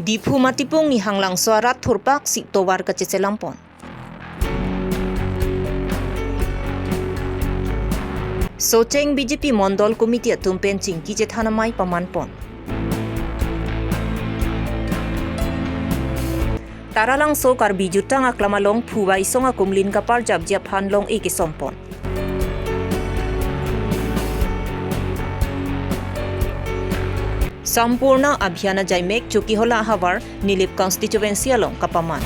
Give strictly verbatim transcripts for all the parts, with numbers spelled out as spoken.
Diphu Matipung Nihanglangso arat thurpaksi tovar kacheselam pon. Socheng B J P Mondol Committee atum pen chingki chethan amei paman pon. Taralangso Karbi Jutang Aklam along Phubai Song akumlin kaparjapji aphan long-e kesom pon. Sampoorna Abhiyan ajaimek Chokihola ahavar Nilip constituency along kapaman.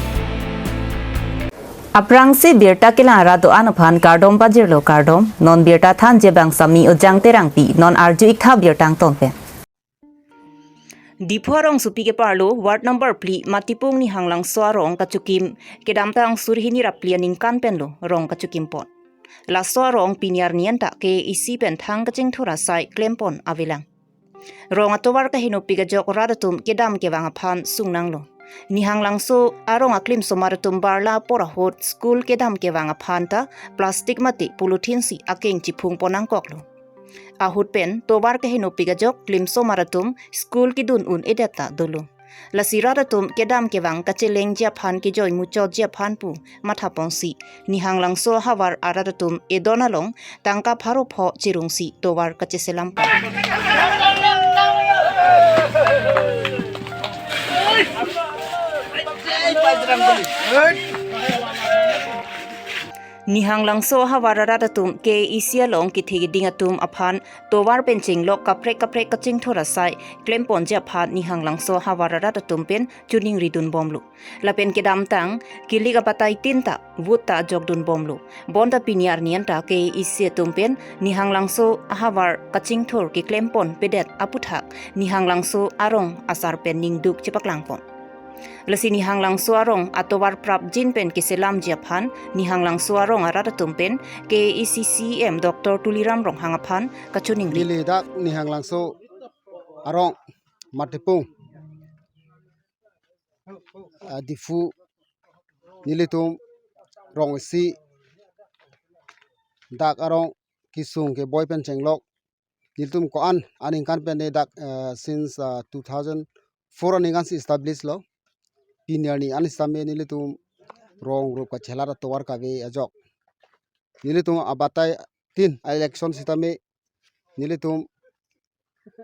Aphrangsi birta kelang arat do-an aphan kardom pajirlo kardom, non birta thanji abang Sami Ojang Terangpi, non arju-ik tha birta angton pen. Diphu arongsopi keparlo ward number phli Matipung Nihanglangso arong kachokim kedamtang suri hini ra phli aningkan penlo rong kachokim pon. Laso arong pini arni anta K A A C pen thang kachingthur asai klem pon avelang. Rong atovar kahenopik ajok rat atum kedam kevang aphan sungnanglo. Nihanglangso arong aklimsomar atum barla apor ahut school kedam kevang aphan ta plastic mate polythene si akeng chiphung pon nangkoklo. Ahut pen tovar kahenopik ajok klimsomar atum school kedun un-edet ta dolo. Lasi rat atum kedam kevang kachelengji aphan kejoi muchotji aphan pu matha ponsi Nihanglangso ahavar arat atum edon along tangka pharo pho chirungsi tovar kacheselam pon. Nihanglangso ahavar arat atum K A A C along kethe keding atum aphan tovar pen chenglok kaprek kaprek kachingthur asai klem ponji aphan Nihanglangso ahavar arat atum pen choningri dun bomlo. Lapen kedamtang kilik abatai tin ta vote ta ajok dun bomlo. Bonta pini arni anta K A A C atum pen Nihanglangso ahavar kachingthur keklem pon pedet aputhak Nihanglangso arong asar pen ningduk chepaklang pon. Lasi Nihanglangso arong atovar prapjin pen keselamji aphan Nihanglangso arong arat atum pen K A A C C E M Doctor Tuliram Ronghang aphan kachoningri. Neli dak Nihanglangso arong Matipung, ah, Diphu, nelitum rong isi dak arong kesung keboi pen chenglok. Nelitum ko-an aningkan pen ne dak, eh, since, ah, two thousand four aningkan si establish lo. Pini arni an sitame nelitum rong rup kachelar atovar kave ajok. Nelitum abatai tin a-election sitame nelitum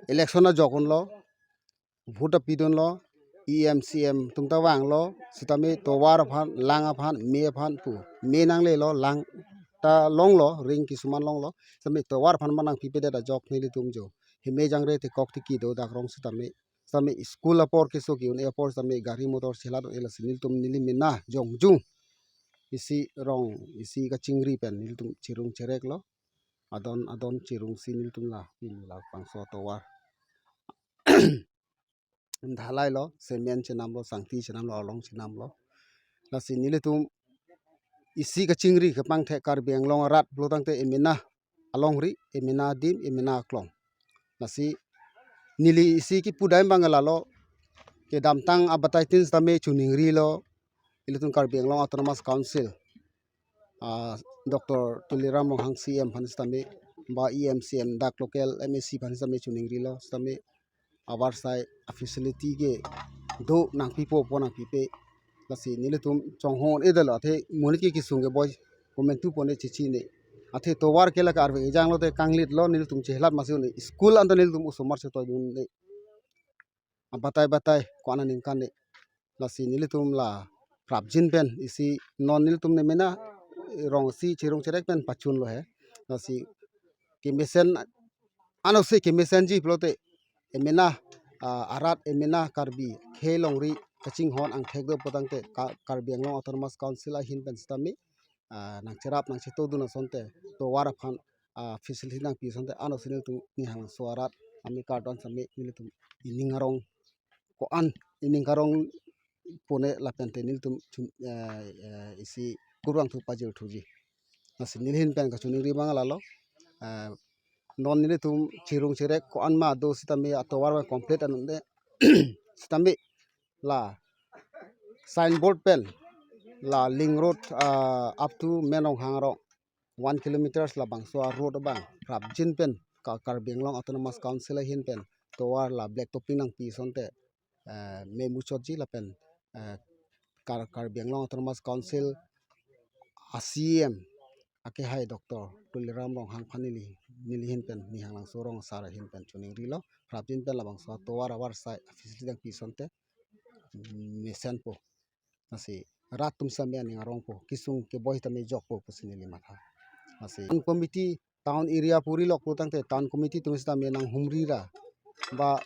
election ajok unlo, vote ta pidunlo, E M C E M atum ta vanglo, sitame tovar aphan, lang aphan, me aphan pu. Me nanglelo, lang ta longlo, ring kisuman longlo, sitame tovar aphan ma nangpipedet ajok nelitum jo. Heme jangre te kok tiki do dak rong sitame, sitame school apor keso ke-un apor sitame gari motor chelat un-e lasi nelitum neli mena jongjung isi rong, isi kachingri pen nelitum chirung chereklo. Adon adon chirungsi nelitum la pini labangso atovar dhalailo, cement chenamlo, sangti chenamlo, arlong chenamlo. Lasi nelitum isi kachingri kepangthek Karbi Anglong arat pulo tangte emena alongri, emena adim, emena aklong. Lasi neli isi kipu dam abang lalo, kedamtang abatai tin sitame choningrilo, ilitum Karbi Anglong Autonomous Council, ah, Doctor Tuliram Ronghang C E M aphan sitame, ba E M C M dak local M A C aphan sitame choningrilo, sitame avarsai a-facility kedo nangpipo pu nangpipe. Lasi nelitum chonghong un-edetlo, athe monit ke kesung keboi komantu pone chichine. Athe tovar ke la karve ejang lote kanglitlo, nelitum chelat masi un-e, school anta nelitum osomar chetoidunde. Abatai batai ko-an aningkan ne. Lasi nelitum la prapjin pen isi non nelitum ne mena rong isi chirung cherek pen pachunlo he. Lasi kemesen anose kemesenji pulote emena, ah, arat emena Karbi khei longri kachinghon angthek do pu tangte Ka-, Karbi Anglong Autonomous Council ahin pen sitame, ah, nangcherap nangchetodun asonte tovar aphan, ah, facility nangpi asonte anose nelitum Nihanglangso arat ami kardom sitame nelitum ining arong ko-an ining karong pone lapente nelitum chun-, eh, eh, isi kurvangthu pajirthuji. Lasi neli ahin pen kachoningri abang lalo. Eh, non nelitum chirung cherek ko-an ma do sitame atovar abang complete anunde sitame la signboard pen la link road, ah, up to Menonghang arong one kilometers labangso a-road abang prapjin pen Ka-, Karbi Anglong Autonomous Council ahin pen tovar la black topping nangpi asonte eh, memuchotji lapen, eh, Kar-, Karbi Anglong Autonomous Council a C E M akehai Doctor Tuliram Ronghang aphan neli, neli ahin pen, Nihanglangso rong asar ahin pen choningrilo, prapjin pen labangso atovar avarsai facility nangpi asonte mesenpo. Lasi rat atum same aning arongpo, kesung keboi tame jokpo pusi neli matha. Lasi town committee, town area puri lok putangte town committee atum sitame nanghumri ra ba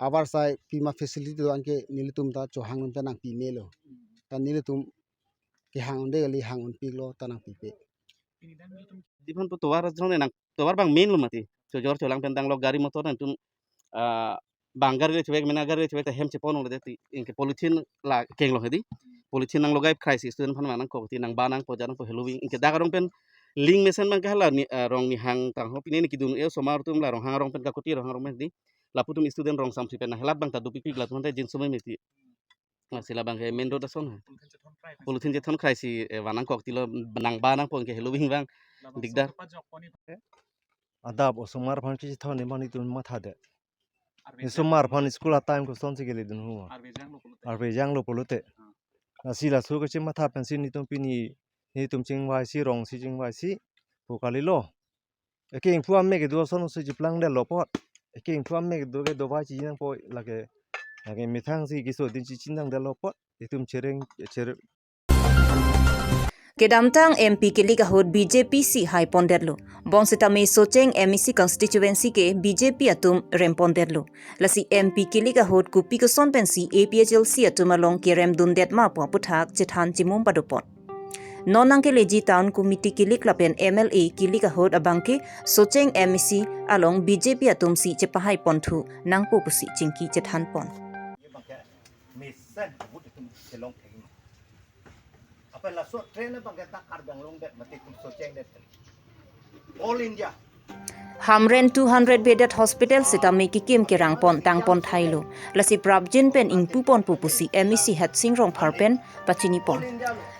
avarsai pima facility do-an ke nelitum ta chohang pen nangpi melo. Ta nelitum kehang unde kali, hang unpiklo ta nangpipe. Diphan po tovar jong nang tovar abang main lo mati. Chojor cholang pen tanglo gari motor nangtum, ah, bang gari le chevek mena gari le chevek ta hem chepon ong le ti ingke polythene la kenglo hedi. Polythene nanglogai crisis student aphan nangkok ti nangba nangpo ja nangpo heloving ingke dak arong pen link mesen abang ke hala ni, ah, rong Nihang tangho pine ni kedun e osomar atum la Ronghang arong pen kakuti Ronghang arong pen di. Lapu atum student rong samsi pen na helap abang ta dopikpik latum ante jin sumai meti. Lasi labang ke main road ason ha. Polythene chethon krai si, eh, vanangkok tilo nangba nangpo ingke heloving abang dikdar. Adap osomar aphan kachethon ni mani tun matha de. Ni osomar aphan school a time kosonsi keledun ho. Arve janglo pulote. Lasi laso kachematha pensi nelitum pini, nelitum chingvaisi rongsi chingvaisi pu kalilo. Eke ingpu amek kedo ason si chiplang detlo apot. Eke ingpu amek kedo ke dovai chinangpo lake. Lake methang si keso din chichinang detlo apot. Itum chereng cher Kedamtang M P kelik ahut B J P si haipondetlo. Bonsitame Socheng M A C constituency ke B J P atum rempondetlo. Lasi M P kelik ahut kopi koson pensi A P H L C atum along keremdundet ma pu aputhak chethan chimum padopon. Non nangkeleji town committee kelik lapen M L A kelik ahut abangke Socheng M A C along B J P atum si chepahaiponthu nangpo pusi chingki chethanpon. Mesen ahut itum chelong thek ma. Apa laso train abang ke ta Karbi Anglong det mati itum Socheng det. All India. Hamren two hundred bedded hospital sitame kekim kerangpon tangpon thailo. Lasi prapjin pen ingpuponpo pusi M A C Hetsing Rongphar pen pachinipon.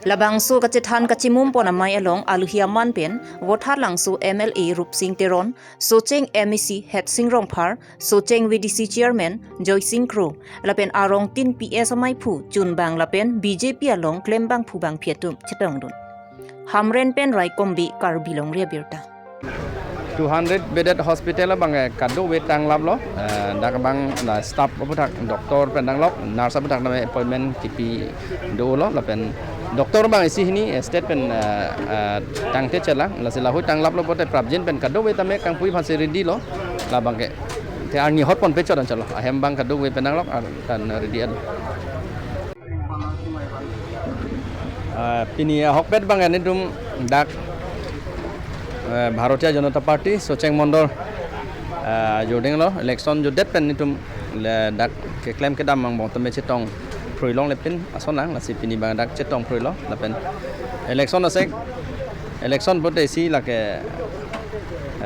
Labangso kachethan kachimumpon amei along aluhi aman pen Vothatlangso M L A Rupsing Teron, Socheng M A C Hetsing Rongphar, Socheng V D C Chairman Joysing Kro, lapen arongtin P S amaiphu chunbang lapen B J P along klembangphu bangphi atum chetongdun. Hamren pen Raikombi, Karbi Longri Abirta. Two hundred bedded hospital abang, eh, kadokave tanglaplo, eh, dak abang la staff aputhak doctor pen danglok, nurse aputhak name appointment kipi dolo, lapen doctor abang isi hini, eh, state pen, eh, eh, tangte chelang, lasi lahei tanglaplo pote prapjin pen kadokave tame kangpui aphansi ready lo, labang ke. Te arni hotpon pechot anchalo, ahem abang kadokave pen danglok, ar kan ready an. Ah, pini ahokpet abang nelitum dak, eh, Bharatiya Janata Party Socheng Mondol, ah, jording lo election jordet pen nelitum le dak keklem kedam angbong tame chetong phruilongle pin ason lang, lasi pini abang dak chetong phruilo lapen election asek, election pote isi lake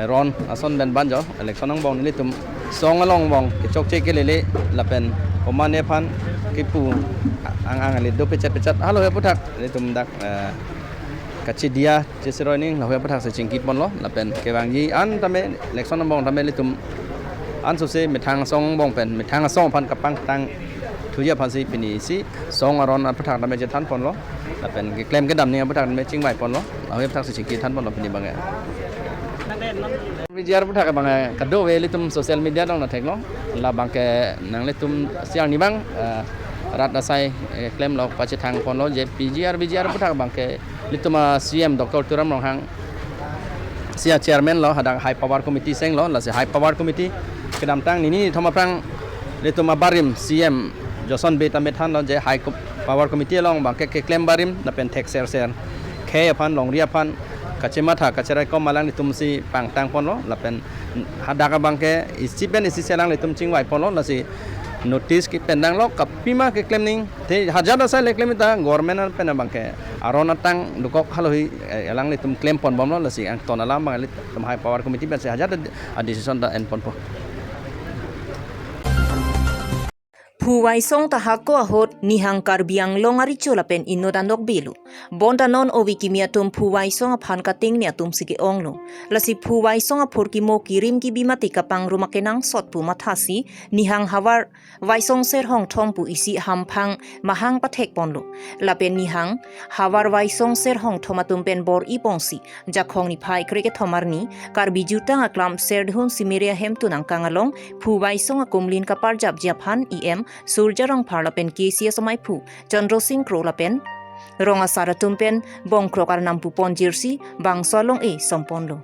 ron ason pen banjo, election angbong nelitum song along angbong kechokche kelele lapen komatne aphan kipu ang ang le do pechat pechat halahei aputhak nelitum dak, eh, kachidia chesiroi ning lahei aputhak si chingkiponlo lapen kevangji an tame election angbong tame nelitum ansose methang asong angbong pen methang asong aphan kapangtang thuji aphansi pini isi song aron aputhak tame chethanponlo. Lapen keklem kedam ning aputhak tame chingvaiponlo. Lahei aputhak si chingkithanponlo pini abang. V G R aputhak abang kadokave ilitum social media along nangtheklo. Labang ke nanglitum siang ni abang, eh, rat asai, eh, klemlo pachethangponlo je P G R V G R aputhak abang ke ilitum a C M Doctor Tuliram Ronghang si a chairman lo, hadak high power committee senglo, lasi high power committee kedamtang nini nithom aphrang ilitum abarim C M Joson Bey tame thanlo je high co-, power committee along abang ke keklem barim lapen thek ser ser khei aphan longri aphan kachematha kacheraikom alang ilitum si pangtangponlo lapen hadak abang ke isi pen isi selang ilitum chingvaiponlo, lasi notice kipen danglok, kapima keklem ning te hajat asai le klem ta government pen abang ke aron atang dokok halahei, eh, alanglitum klemponbomlo, lasi angton alam abang ilitum high power committee pensi hajat a decision ta enponpo. Phu Waisong ta hako ahut nihang Karbi Anglong arecho lapen inut anokbe lo. Bonta non ove kimi atum Phu Waisong aphan kating ni atum si ke-ong lo. Lasi Phu Waisong aphurkimo kirim kibi mate kapangrum akenangsot pu mathasi nihang havar Waisong Serhong Thom pu isi hamphang mahang pathek ponlo. Lapen nihang havar Waisong Serhong Thom atum pen bor-i ponsi Jakhong niphai krekethom arni Karbi Jutang Aklam Serdihun Simere ahemtun angkang along Phu Waisong akumlin kaparjapji aphan E M Surjya Rongphar lapen K C S amaiphu Chandra Sing Kro lapen rong asar atum pen bongkrok arnam pu ponjirsi bangso along-e somponlo.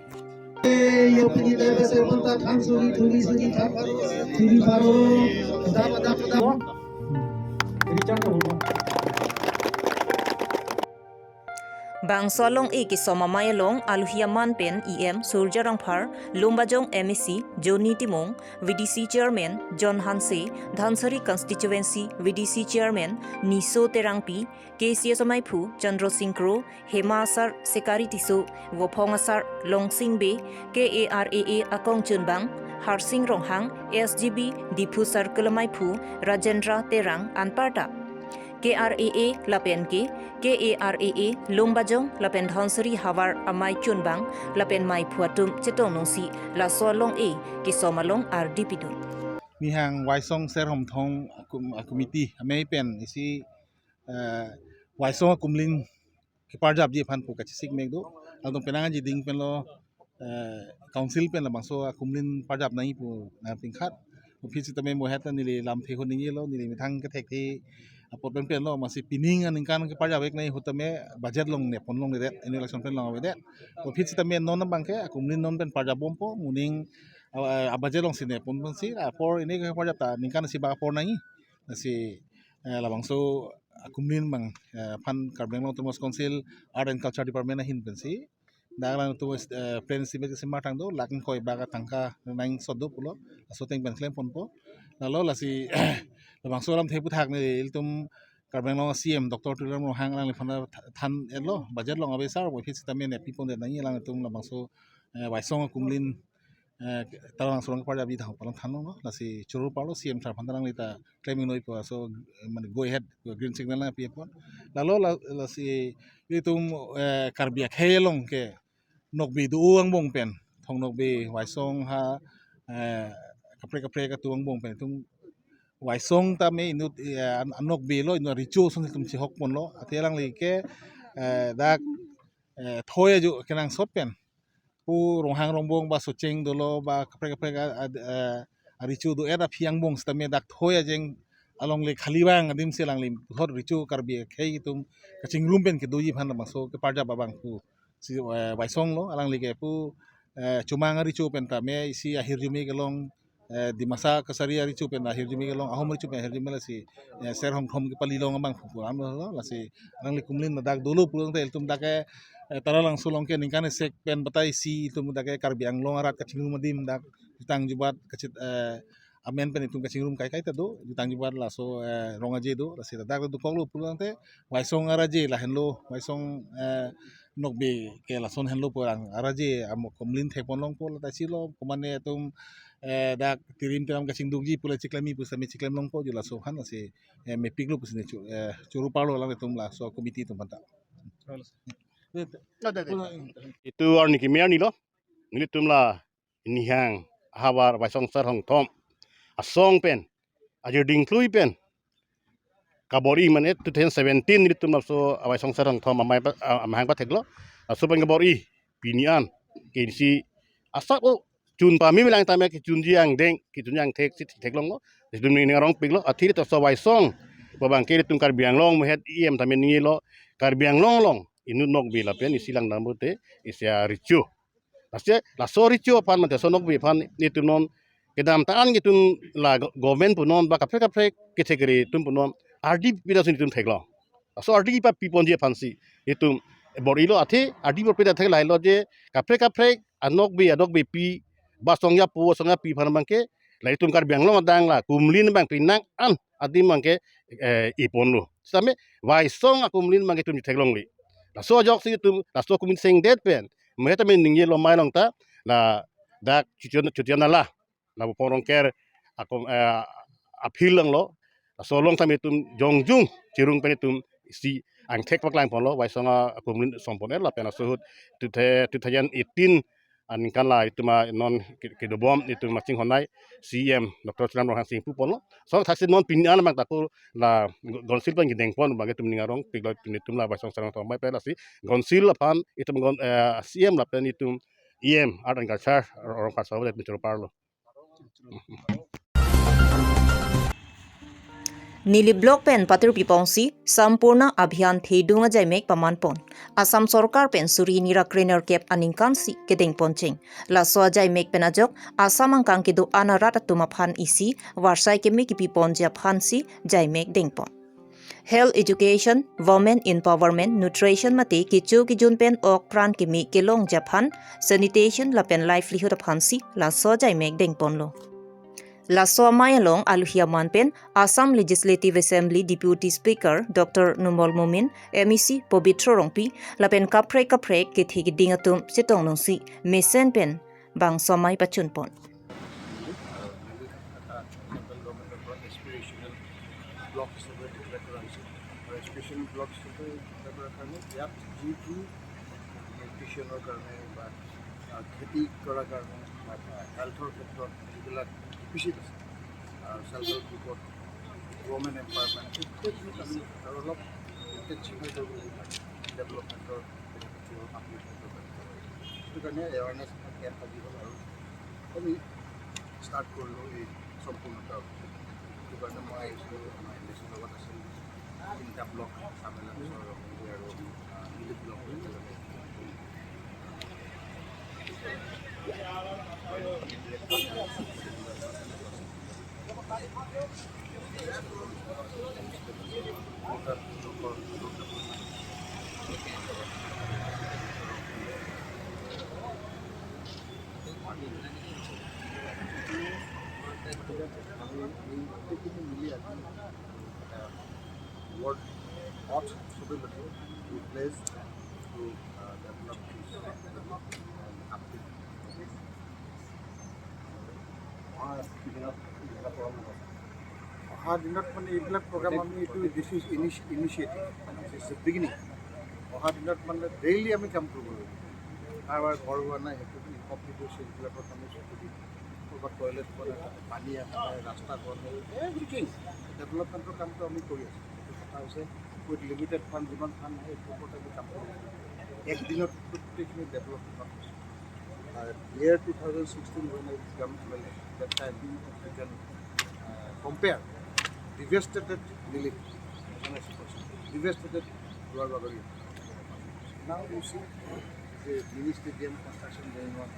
Bangso along-e kesom amei along alohi aman pen E M Surjya Rongphar, Lumbajong M A C Johnny Timung, V D C Chairman John Hanse, Dhansiri Constituency V D C Chairman Niso Terangpi, K C S amaiphu Chandra Sing Kro, Hema asar Sekari Tisso, Vophong asar Longsing Bey, K A R A A akongchunbang Harsing Ronghang, S G B Diphu Circle amaiphu Rajendra Terang anparta K R A A lapen ke K A R A A Lumbajong lapen Dhansiri havar amei chunbang lapen meiphu atum chetong nungsi laso along-e kesom along ardi pidun. Nihang Waisong Serhom Thom akum-, a committee amei pen isi, eh, Waisong akumlin keparjapji aphan pu kachesik mek do. Along penang aji ding pen lo, eh, council pen labangso akumlin parjap nangji pu nangpingkhat. Pu aphi sitame mo het neli lamthe hon ningje lo, neli methang kethekthe apot pen pen lo, amatsi pining aningkan keparjap-ik nangji ahut tame budget along nepon longledet, annual election pen long avedet. Pu aphi sitame non abangke akumlin non pen parjapbompo, moning, ah, ah, budget alongsi nepon ponsi, apor ini keparjap ta ningkan isi bak apor nangji. Lasi, eh, labangso akumlin abang, eh, aphan Karbi Anglong Autonomous Council Art and Culture Department ahin pensi dak alangtum, eh, plan estimate si matang do, lakh ingkoi bak atangka nangsot do pulo, laso ateng pen klemponpo. Lalo lasi labangso alamthe aphuthak neli ilitum Karbi Anglong C M Doctor Tuliram Ronghang alangliphan than-etlo, budget along ave sar, pu aphi sitame nepi pondet nangji, alangtum labangso, eh, Waisong akumlin, eh, Taralangso along keparjapji thang palang thanlo, lasi choro parlo C M sir aphan ta alangli ta claiming noi pu aso, eh, mane go ahead, green signal nangpi apot. Lalo la, lasi ilitum, eh, Karbi akhei along ke nokbe do angbong pen, Thong Nokbe, Waisong ha, eh, kaprek kaprek atum angbong pen itum Waisong tame inut, eh, an-, anokbe lo, inut arecho ason itum chehok ponlo. Athe alangli ke, eh, dak, eh, thoi ajo kenangsot pen pu Ronghang Rongbong ba Socheng dolo ba kaprek kaprek a, a, eh, arecho do-et aphi angbong sitame dak thoi ajeng along le khali vang adim si alangli puthot recho Karbi akhei atum kachingrum pen kedoji aphan labangso keparjap abang pu si, eh, Waisong lo, alangli ke pu, eh, Chomang arecho pen tame isi ahirjume kelong, eh, Dimasa Kachari arecho pen ahirjume kelong, Ahom arecho pen ahirjume lasi, eh, Serhong Thom kepali long abang pu pu alam lo, lasi alangli kumlin ladak dolo pulote ilitum dak ke, eh, Taralangso along ke ningkan esek pen batai si itum dak ke Karbi Anglong arat kachingrum adim dak jutang jubat kachit, eh, amen pen itum kachingrum kaikai ta do, jutang jubat laso, eh, rong aje do, lasi ladak dokoklo pulote Waisong araje lahenlo, Waisong, eh, Nokbe ke lason henlo pu arang araje amo kumlin thekpon longpo, lata chilo komane atum, eh, dak tirim tiram kachingdukji pu la chiklemji pu sitame chiklem longpo, jo laso aphan lasi, eh, mepiklo pusi ne chu, eh, choro parlo alangtum laso committee atum aphanta. Itum arni kimi arni lo, nelitum la nihang havar Waisong Serhong Thom asong pen, ajir dingklui pen kabor-i mane two thousand seventeen nelitum laso Waisong Serhong Thom amei pa, ah, amahang patheklo. Laso pen kabor-i pini an ke isi asap o chun pame lang tame kechunji angdeng, kechunji angthek si theklonglo. Ilitum ning arongpiklo, athe laso Waisong pu abangke ilitum Karbi Anglong mo het E M tame ningjelo, Karbi Anglong along inut nokbe lapen isi langdam pute isi arecho. Lasi laso recho aphan mate laso nokbe aphan nelitum non kedamtang an nelitum la go-, government pu non ba kaprek kaprek kethekri atum pu non ardi pida si nelitum theklong. Laso ardi papiponji aphansi nelitum bor-ilo, athe ardi bor-i pida thek lahelo je kaprek kaprek anokbe anokbepi ba songjapo songjapi aphan abangke la itum Karbi Anglong adang la kumlin abang pinang an adim abangke, eh, iponlo. Sitame Waisong akumlin abangke itum theklongle. Laso ajoksi itum laso akumlin sengdet pen mo het tame ningjelo, mai long ta ladak Chutian, Chutian Nala, la Vophong Rongker akom, eh, a field along lo, Laso along tame itum jongjung chirung pen itum isi angthek paklang ponlo, Waisong a-Pumlin Sompon-et lapen laso ahut two thousand eighteen aningkan la itum a non ke-, kedobom itum machinghon ai C E M Doctor Tuliram Ronghang si ingpu ponlo. Laso thaksi non pini an abang ta ako la Council pen kedeng pon abang itum ning arong piklo, pini itum la Waisong Sarong Tongmei pen lasi Council aphan itum gon-, eh, C E M lapen itum E M Art and Culture Rongkar Sahu itum choro parlo. Nilip Block pen patir pipongsi Sampoorna Abhiyan thedung ajaimek paman pon. Assam Sorkar pen suri hini ra krenerkep aningkan si kedeng poncheng. Laso ajaimek pen ajok Assam angkang kedo-an arat atum aphan isi varsai keme kipi ponji aphan si jaimek deng pon. Health education, women empowerment, nutrition mate kecho kejun pen ok pran keme kelongji aphan, sanitation lapen livelihood aphan si laso ajaimek deng ponlo. Laso amei along alohi aman pen Assam Legislative Assembly Deputy Speaker Doctor Numal Momin, M E C Pobitro Rongpi lapen kaprek kaprek kethe keding atum chetong longsi mesen pen bangso amei pachun pon. এটা চেণ্ট্ৰেল গভৰ্ণমেণ্টৰ পৰা এছপিৰেশ্যনেল ব্লক হিচাপে ডিক্লেয়াৰ কৰা হৈছে। আৰু এছপিৰেশ্যনেল ব্লক হিচাপে ডিক্লেয়াৰ কৰাৰ কাৰণে ইয়াত যিটো নিউট্ৰিশ্যনৰ কাৰণে বা, আহ, খেতি কৰাৰ কাৰণে বা, আহ, হেল্থৰ ক্ষেত্ৰত যিবিলাক ডেফিচিট আছে, আহ, চেল্ফ হেল্প গ্ৰুপত ৱমেন এম্পাৱাৰমেণ্ট, সেইখিনিত আমি আৰু অলপ ইণ্টেনচিফাই কৰিব লাগিব ডেভেলপমেণ্টৰ, সেইটো কাৰণে এৱাৰনেছ কেম্প আজি হ'ল আৰু আমি ষ্টাৰ্ট কৰিলোঁ এই সম্পূৰ্ণতা। সেইটো কাৰণে মই আহিছিলোঁ, আমাৰ এম এ চিৰ লগত আছিল, তিনিটা ব্লক, চামেলাংচৰ, ৰংগৈ আৰু, আহ, নিলিপ ব্লক একেলগে। World Earth Sustainability in place to, uh, develop this, uh, update. অহা দিনত মানে এইবিলাক প্ৰগ্ৰাম আমি এইটো, this is initi-, initiative, this is the beginning। অহা দিনত মানে ডেইলি আমি কাম কৰিব লাগিব। কাৰোবাৰ ঘৰ হোৱা নাই, সেইটো ইনকমপ্লিট হৈছে, এইবিলাকত আমি চকু দিম। ক'ৰবাত টয়লেট হোৱা নাই, তাতে পানী অহা নাই, ৰাস্তা হোৱা নাই, এভৰিথিং ডেভেলপমেণ্টৰ কামটো আমি কৰি আছোঁ। এইটো কথা হৈছে, উইথ লিমিটেড ফাণ্ড, যিমান ফাণ্ড আহে, এইটোৰ ওপৰত আমি কাম কৰিব লাগিব। একদিনত গোটেইখিনি ডেভেলপ নহয়। Uh, year two thousand sixteen, when I become M L A, that time we can, uh, compare devastated Nilip, devastated Duarbagori. Now you see the mini stadium construction going on,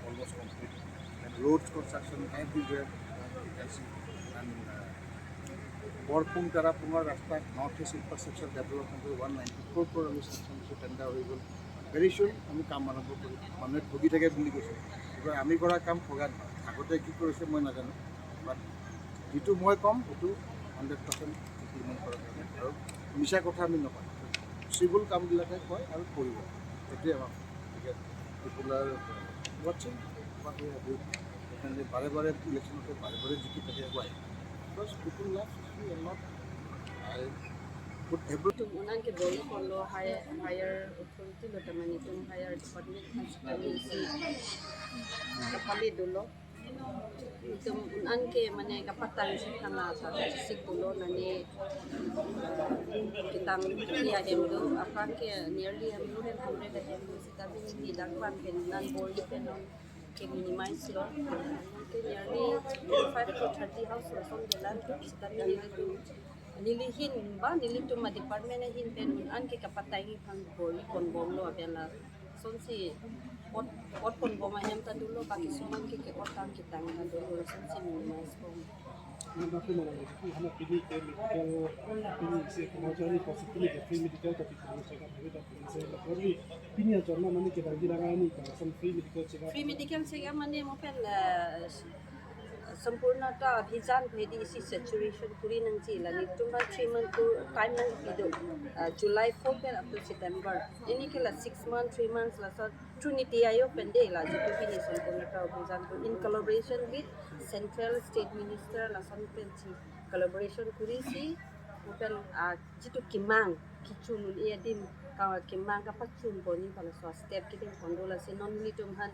almost complete, and roads construction everywhere, uh, you can see, and, uh, বৰপুং তাৰাপুঙৰ ৰাস্তাত নৰ্থ ইষ্ট ইনফ্ৰাষ্ট্ৰাকচাৰ ডেভেলপমেণ্টৰ one ninety four crore আমি চেংচন দিছোঁ, টেণ্ডাৰ হৈ গ'ল। ভেৰি চুন আমি কাম আৰম্ভ কৰিম। মানুহে ঠগি থাকে বুলি কৈছে, গতিকে আমি কৰা কাম ঠগা নহয়। আগতে কি কৰিছে মই নাজানো, বাট যিটো মই ক'ম সেইটো হাণ্ড্ৰেড পাৰ্চেণ্ট ইমপ্লিমেণ্ট কৰাৰ কাৰণে, আৰু মিছা কথা আমি নকওঁ। পচিবল কামবিলাকে কয় আৰু কৰিব, সেইটোৱে আমাৰ। গতিকে পিপল আৰ ৱাচিং হোৱাট উই আৰ ডুইং। সেইকাৰণে বাৰে বাৰে ইলেকশ্যনতে বাৰে বাৰে জিকি থাকে, why? Because people love me a lot. I put everything. Itum un-an ke bor-i ponlo, high-, higher authority lo, ta mane itum higher department aphan si kami isi kapale dolo. Itum un-an ke mane kapatang si thana sa sik dolo, mane, uh, ketang kipi ahem do, aphrang ke nearly more than hundred ahem do, seta bi neli dak van pen un-an bor-i pen ke minimize lo. Ke nearly twenty-five to thirty house lason dolang, seta bi neli, neli ahin ba nelitum a-department ahin pen un-an ke kapatang aphan bor-i ponbomlo, abang lasonsi ot, ot ponbom ahem ta dolo, ba kisuman ke ke-ot tang ketang ta dolo, lasonsi minimize bom. Mane, mane, mane, pini ke medical, pini isi ke, mane, pini ke free medical ta pini ke, mane, check up, mane, ta pini ke, mane, pini ajon mane ke bagi dalam ini, kalau free medical check up. Free medical check up mane mo pen, eh, Sampurnata Abhijan pu hedi isi saturation kuri nangji, la netum aphan three month time nangpi do, uh, July four pen up to September. Pini ke la six month, three months laso through NITI Aayog pen de la jitu pini Sampurnata Abhijan pu in collaboration with central state minister lason pensi collaboration kuri si, lapen, ah, jitu kemang kechun un-e adim ka kemang kapachun pon-i pala so step kedeng pon do, lasi non nelitum aphan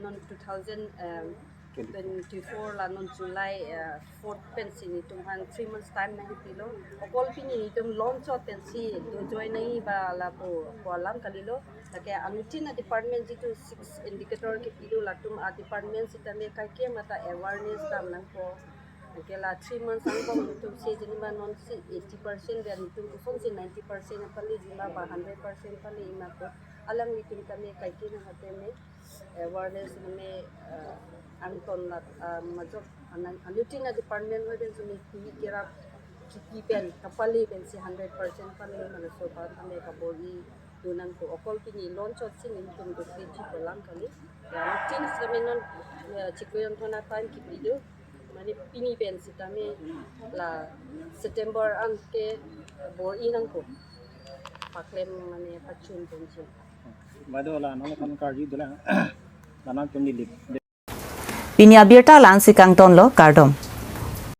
non two thousand, um, twenty-four la non July, uh, four pensi netum aphan three months time nangpilo. Okol pini netum launch out pensi do join nangji ba lapu pu alam kalilo. Lake anuttin a-department jitu six indicator kepi do, latum a-department sitame kaikema ta awareness dam nangpo. Lake la three months angbong netum se jeni ma non si eighty percent dia netum kosonsi ninety percent pale jima ba hundred percent pale ima ko. Alanglitum tame kaikema hatame awareness tame, uh, angton la, uh, majok anang anuttin a-department ho pensi ne kumi kerap kipi pen kapale pensi hundred percent pale ma laso aphan tame kabor-i do nangpo. Okol pini launch out si netum do kre chi pu alam kali. Ya, anuttin sitame non, ya, chiklo jon thona time kipi do. Mane pini pen sitame la September an ke bor-i nangpo. Paklem mane pachun ponji. Bado la nang kan karju dula. La nangtum nilip. Pini abirta la-ansi kangtonlo, kardom.